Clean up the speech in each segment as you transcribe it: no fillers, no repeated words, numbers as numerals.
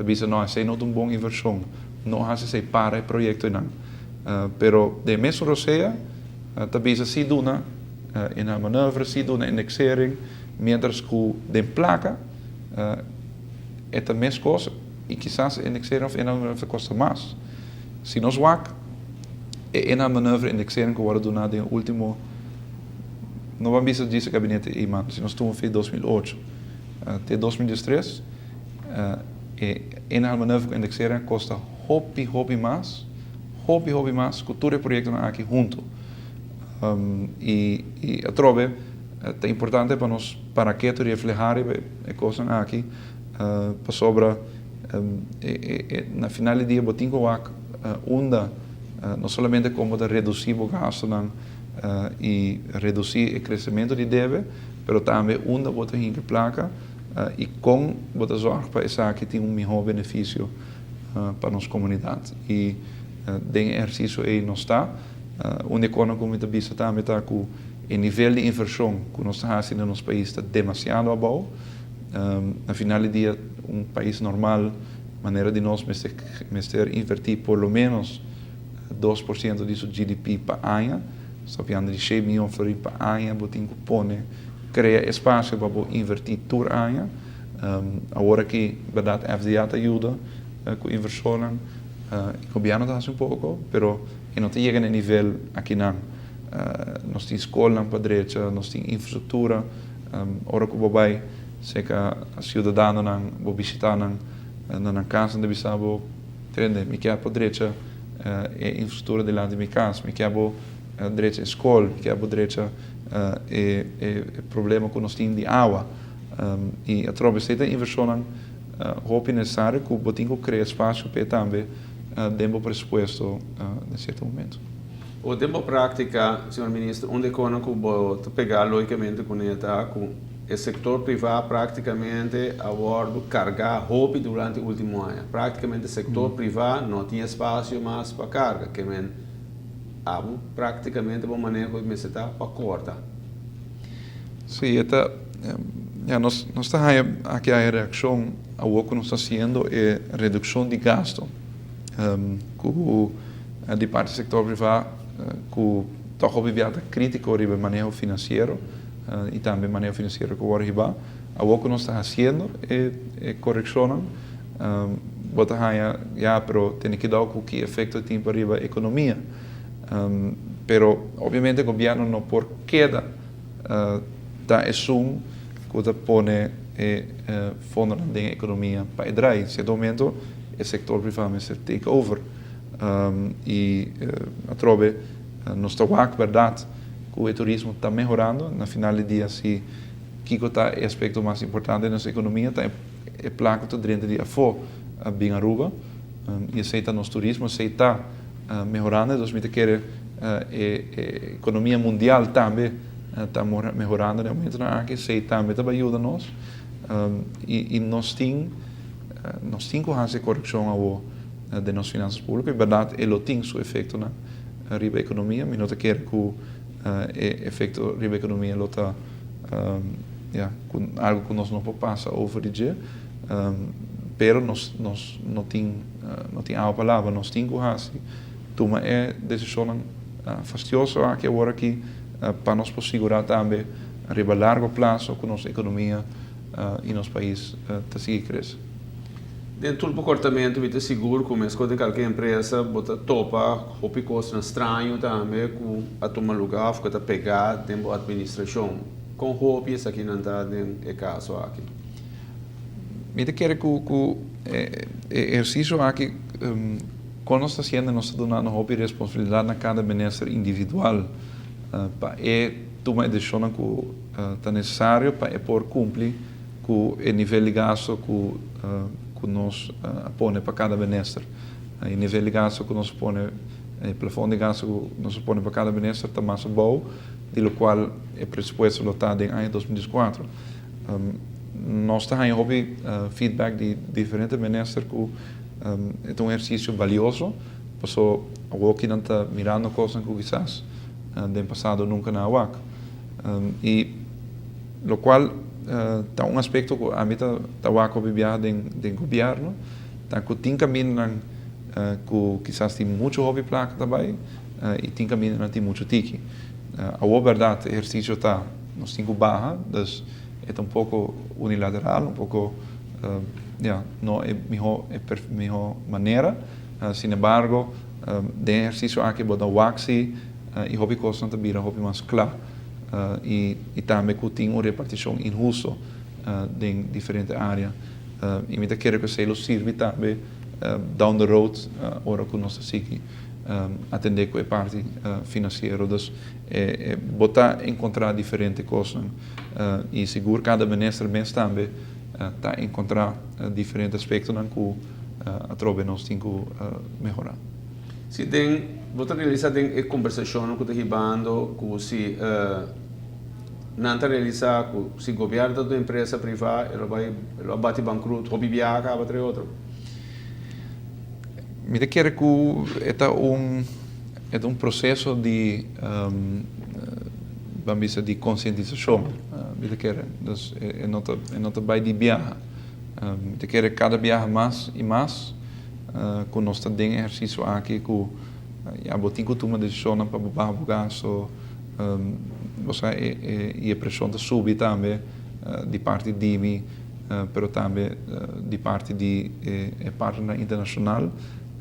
Ta bisa no, esei no ta un bon invershon, no hasi esei, para e proyektonan. Pero den mesun rosea ta bisa si duna inhaalmanoeuvre, si duna indexering, mientras ku den plaka e ta meskos i kisas e indexering òf inhaalmanoeuvre ta kosta mas. Si nos wak e inhaalmanoeuvre, indexering ku wòrdu duná den e último, no ban bisa djis e gabinete Eman, si nos tuma for di 2008 te 2013, E inhaalmanoeuvre ku indexering a kosta hopi hopi mas, hopi hopi mas ku tur e proyektonan aki huntu. I atrobe ta importante pa nos para ketu reflehá riba e kosnan aki pasobra na final di dia bo tin ku wak unda no solamente kon bo ta redusí bo gastunan i redusí e kresementu di debe, pero tambe unda bo ta hinka plaka. I kon bo ta zòrg pa esaki tin un mihó benefisio pa nos komunidat? I den e ehersisio ei nos ta. Un di e kosnan ku mi ta bisa tambe ta ku e nivel di invershon ku nos ta hasi na nos pais ta demasiado abou. Na final di dia un pais normal manera di nos mester mester invertí por lo ménos 2% di su GDP pa aña. Nos ta papiando di shei mion florin pa aña bo tin ku pone. Krea espasio pa bo invertí tur aña. Awor aki bèrdat FDA ta yuda ku invershonnan i gobièrnu ta hasi un poko, pero e no ta yega na e nivel akinan. Nos tin skolnan pa drecha, nos tin infrastruktura. Ora ku bo bai serka siudadanonan, bo bishitá nan na nan kas, nan ta bisa bo, Trende, mi kier por drecha e infrastruktura dilanti mi kas, mi kier bo drecha e skol, mi kier bo drecha e problema ku nos tin di awa. I atrobe esei ta invershonnan hopi nesesario ku bo tin ku krea espasio p'e tambe den bo presupuesto den sierto momento. O den bo práktika, señor Minister, un di e konan ku bo ta pegá lógikamente kuné ta ku e sektor privá práktikamente a wòrdu kargá hopi durante último aña. Práktikamente sektor privá no tin espasio mas pa karga. Ke men Abo práktikamente bo maneho mester ta pa korta. Sí, e ta, ya, nos, nos ta haña aki a e reakshon awor ku nos ta hasiendo e redukshon di gasto ku di parti sektor privá ku tòg hopi bia ta krítiko riba e maneho finansiero i tambe e maneho finansiero ku wòrdu hibá. Awor ku nos ta hasiendo e e korekshonnan Bo ta haña, ya, pero tene kidao ku ki efekto e tin pa riba ekonomia. Pero obviamente gobièrnu no por keda ta esun ku ta pone e fondonan den ekonomia pa e drai. Sierto momento e sektor privá mester take over. I atrobe nos ta wak bèrdat ku e turismo ta mehorando. Na final di dia si kiko ta e aspekto mas importante den nos ekonomia ta e. E plaka ta drenta di afó bin Aruba i esei ta nos turismo, esei ta mehorando, entonces mi ta kere e ekonomia mundial tambe ta mehorando den momentonan aki, esei tambe ta bai yuda nos i nos tin nos tin ku hasi e korekshon awo den nos finansas públiko i bèrdat e lo tin su efektonan riba ekonomia, mi no ta kere ku e efekto riba ekonomia lo ta. Ya, ku algu ku nos no por pasa over di dje, pero nos nos no tin no tin awa pa laba, nos tin ku hasi tuma e desishonnan fastioso aki awor aki pa nos por sigurá tambe riba largo plaso ku nos ekonomia i nos pais ta sigui krese. Den tur bo kortamentu mi ta sigur ku meskos den kalke empresa bo ta topa hopi kosnan straño tambe ku a tuma lugá òf ku ta pegá den bo atministrashon. Kon hopi esakinan ta den e kaso aki? Mi ta kere ku ku e ehersisio aki kon nos ta hasiendo nos ta dunando hopi responsabilidat na kada minister individual pa e tuma e desishonnan ku ta nesesario pa e por kumpli ku e nivel di gasto ku ku nos a pone pa kada minister. E nivel di gasto ku nos a pone, e plafon di gasto ku nos a pone pa kada minister ta mas abou di lokual e presupuesto lo ta den aña 2014. Nos ta haña hopi feedback di diferente minister ku e ta un ehersisio balioso paso awoki nan ta mirando kosnan ku kisas den pasado nunka nan a wak. I lokual ta un aspekto ku ami ta wak hopi biaha den gobièrnu. Ta ku tin kamindanan ku kisas tin muchu hopi plaka ta bai i tin kamindanan tin muchu tiki. Awor bèrdat e ehersisio ta nos tin ku baha, dus e ta un poko unilateral, un poko ya, no e mihó e mihó manera. Sinembargo den e ehersisio aki bo ta wak si i hopi kosnan ta bira hopi mas kla i tambe ku tin un repartishon inhusto den diferente área. I mi ta kere ku esei lo sirbi tambe down the road ora ku nos ta sigui atendé ku e parti finansiero. Dus bo ta enkontrá diferente kosnan i sigur kada minister mes tambe ta enkontrá diferente aspektonan ku atrobe nos tin ku mehorá. Si den bo ta realisá den e kombersashonnan ku ta hibando ku si Nan ta realisá ku si gobièrnu ta un empresa privá e lo bai e lo a bati bankrut hopi biaha kaba trae otro. Mi ta kere ku e ta un e ta un proseso di ban bisa di konsientisashon mi ta kere. Dus e no ta e no ta bai di biaha. Mi ta kere kada biaha mas i mas ku nos ta den e ehersisio aki ku ya bo tin ku tuma desishonnan pa bo baha bo gasto. Bo sa e i e preshon ta subi tambe di parti di mi, pero tambe di parti di e partnernan internashonal.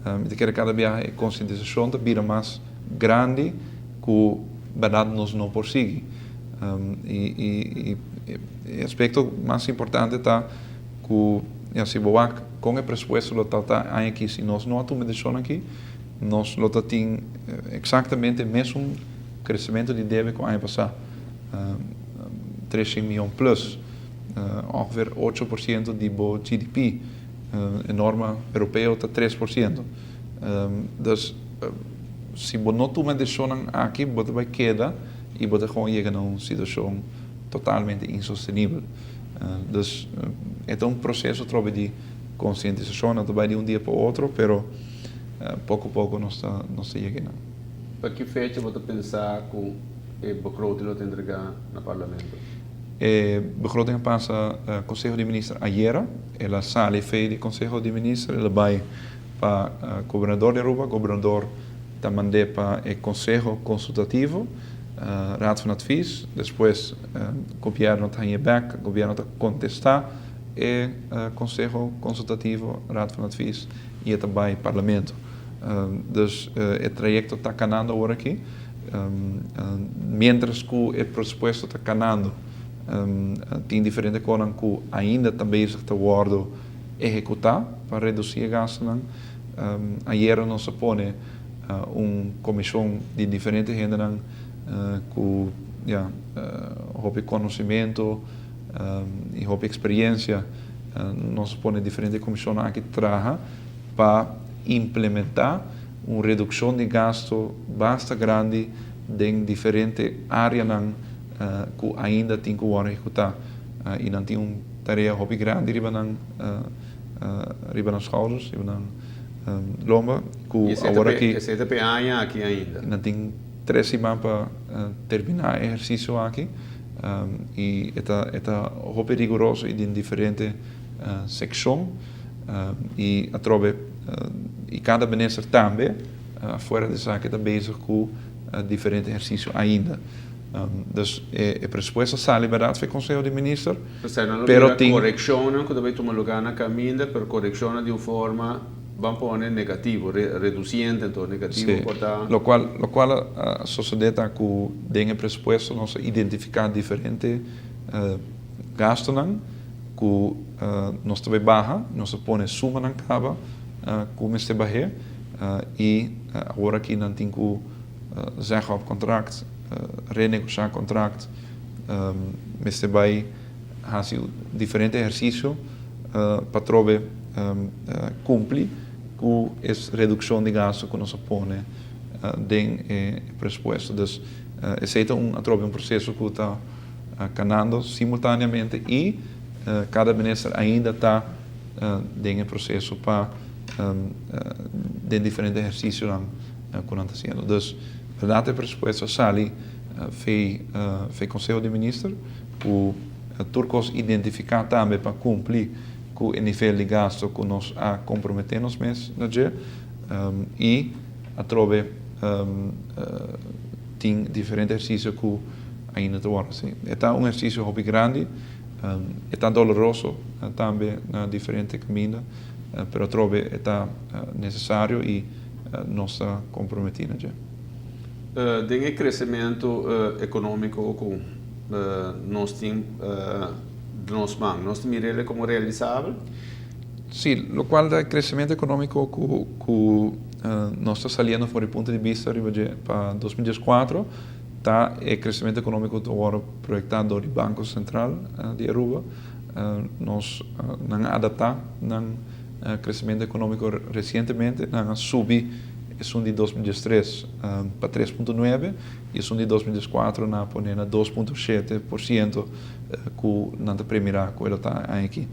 Mi ta kere kada biaha e konsientisashon ta bira mas grandi ku bèrdat nos no por sigui. I e aspekto mas importante ta ku ya si bo wak kon e presupuesto lo ta ta aña aki si nos no a tuma e desishon aki, Nos lo ta tin exactamente e mesun crecemento di debe cu aña pasa, 300 miyon plus, ongeveer 8% di bo GDP. E norma europeo ta 3%. Dus si bo no tuma e decisionnan aki, bo ta bay keda y bo ta gewoon yega na un situacion totalmente insostenibel. Dus e ta un proceso atrobe di concientisacion, no ta bay di un dia pa otro, pero. Poko poko nos ta nos ta yega einan. Pa ki fecha bo ta pensa ku e begroting lo ta entregá na Parlamento? E begroting a pasa Konseho di Minister ayera. El a sali fei di Konseho di Minister, el a bai pa Gobernador di Aruba. Gobernador ta mand'é pa e Konseho Konsultativo, Raad van Advies. Despues Gobièrnu ta hañ'é bèk, Gobièrnu ta kontestá e Konseho Konsultativo, Raad van Advies. y e ta bay Parlamento. Dus e trayecto ta canando awor aki. Mientras cu e presupuesto ta canando tin diferente conan cu ainda ta bezig ta wordo ehecuta pa reduci e gastonan. Ayera nos a pone un comision di diferente hendenan cu ya hopi conocimento y hopi experiencia. Nos a pone diferente komishonnan aki traha pa implementá un redukshon di gasto basta grandi den diferente áreanan ku ainda tin ku wòrdu ehekutá. I nan tin un tarea hopi grandi riba nan riba nan schouders, riba nan lomba ku awor aki. Esei ta p'e aña aki ainda. Nan tin tres siman pa terminá e ehersisio aki. I e ta e ta hopi riguroso i den diferente sekshon i atrobe i kada minister tambe afuera di esaki ta bezig ku diferente ehersisio ainda. Dus e presupuesto a sali bèrdat for e konseho di minister pero tin. Korekshonnan ku ta bai tuma lugá na kaminda pero korekshonnan di un forma Ban pone negativo, reduciente anto, negativo por ta. Sí, locual, locual a sosode ta cu den e presupuesto nos a identifica diferente gastonan cu nos ta bay baha, nos a pone sumanan caba cu mester bah'é y awor aki nan tin cu zeg op contract, renegocia contract, mester bay haci diferente ehercicio pa trobe cumpli cu e reduccion di gasto cu nos a pone den e presupuesto. Dus esey ta un atrobe un proceso cu ta canando simultaneamente y cada minister ainda ta den e proceso pa den diferente ehercicionan cu nan ta haciendo. Dus berdad e presupuesto a sali fey fey Conseho di Minister cu tur cos identifica tambe pa cumpli. ku e nivel di gasto ku nos a komprometé nos mes na dje i atrobe tin diferente ehersisio ku ainda ta wòrdu hasi. E ta un ehersisio hopi grandi, e ta doloroso tambe na diferente kaminda, pero atrobe e ta nesesario i nos ta komprometí na dje. Den e kresementu ekonómiko ku nos tin nos man, nos ta mir'el komo realisabel? Sí, lokual ta e kresementu ekonómiko ku ku nos ta saliendo for di punto di bista riba dje pa 2014 ta e kresementu ekonómiko ku ta wòrdu proyektá dor di Banko Sentral di Aruba. Nos nan a adaptá nan kresementu ekonómiko resientemente, nan a subi esun di 2013 pa 3.9 i esun di 2014 nan a pone na 2.7%. Ku nan ta premirá ku e lo ta aña aki.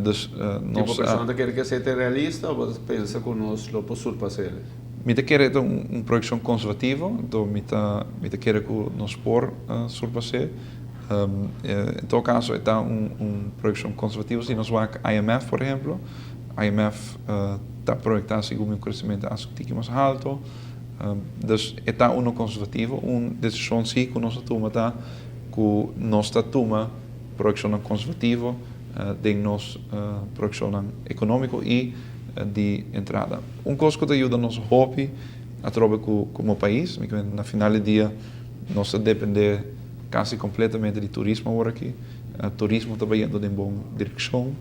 Dus nos. I bo persona ta kere ku esei ta realista o bo ta pensa ku nos lo por surpas'é? Mi ta kere e ta un proyekshon konservativo, anto mi ta mi ta kere ku nos por surpas'é. En todo kaso e ta un proyekshon konservativo. Si nos wak IMF por ehemplo, IMF ta proyektá segun mi un kresementu asta un tiki mas halto. Dus e ta uno konservativo. Un desishon si ku nos a tuma ta ku nos ta tuma proyekshonnan konservativo den nos proyekshonnan ekonómiko i di entrada. Un kos ku ta yuda nos hopi atrobe ku komo pais, mi na final di dia nos ta dependé kasi kompletamente di turismo awor aki. Turismo ta bayendo den bon direkshon.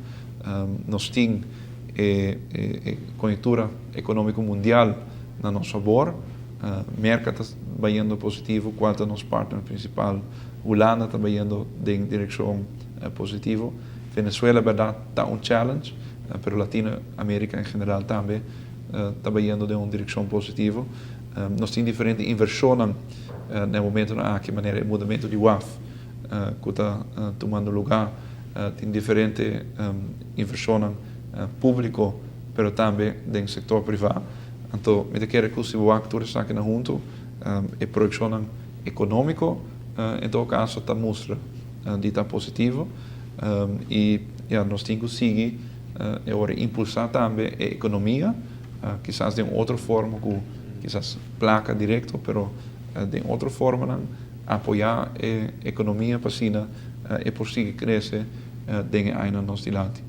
Nos tin e konjuktura ekonómiko mundial na nos fabor. Merka ta bayendo positivo, kual ta nos partner prinsipal. Hulanda ta bayendo den direkshon positivo. Venezuela bèrdat ta un challenge, pero Latino Amerika en general tambe ta bayendo den un direkshon positivo. Nos tin diferente invershonnan na e momentonan aki, manera e mudamentu di waf ku ta tumando lugá. Tin diferente invershonnan públiko, pero tambe den sektor privá. Anto mi ta kere ku si bo wak tur esakinan huntu, e proyekshonnan ekonómiko en todo kaso ta mustra di ta positivo. I ya nos tin ku sigui e ora impulsá tambe e ekonomia, kisas den un otro forma ku kisas plaka direkto, pero den otro formanan apoyá e ekonomia pa asina e por sigui krese den e añanan nos dilanti.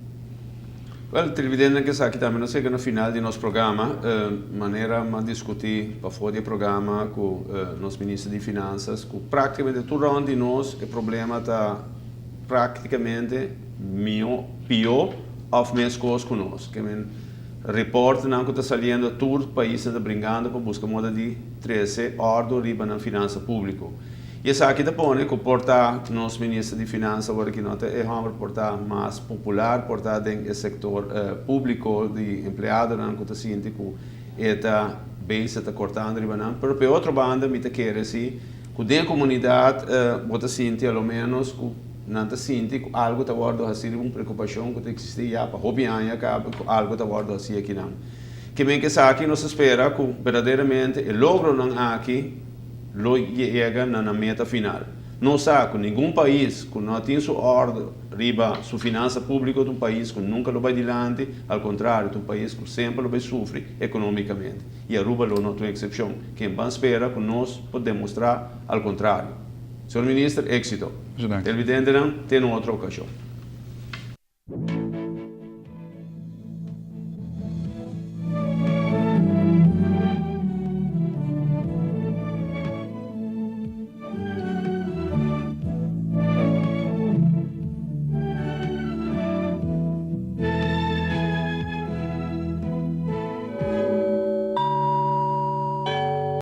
Wel, televidentenan ku esaki tambe nos yega na final di nos programa. Manera m'a diskutí pafó di e programa ku nos minister di Finansas ku práktikamente tur rònt di nos e problema ta práktikamente mihó, pió òf meskos ku nos. Ke men reportenan ku ta saliendo tur paisnan ta bringando pa buska moda di trese òrdu riba nan finansa públiko. I esaki ta pone ku por ta nos minister di finansa awor aki no ta e hòmber por ta mas popular, por ta den e sektor públiko di empleadonan ku ta sinti ku e ta bezig ta kortando riba nan. Pero pa e otro banda mi ta kere si ku den e komunidat bo ta sinti a lo ménos ku nan ta sinti ku algu ta wòrdu hasí riba un preokupashon ku ta eksistí ya pa hopi aña kaba ku algu ta wòrdu hasí akinan. Ke men ku esaki nos ta spera ku berdaderamente e logronan aki lo yega na nan meta final. Nos sa ku ningun pais ku no tin su òrdu riba su finansa públiko ta un pais ku nunka lo bai dilanti, al kontrario ta un pais ku semper lo bai sufri ekonómikamente. I Aruba lo no ta un eksepshon. Ken ban spera ku nos por demostrá al kontrario. Señor Minister, éksito. Muchas danki. Televidentenan, te na un otro okashon.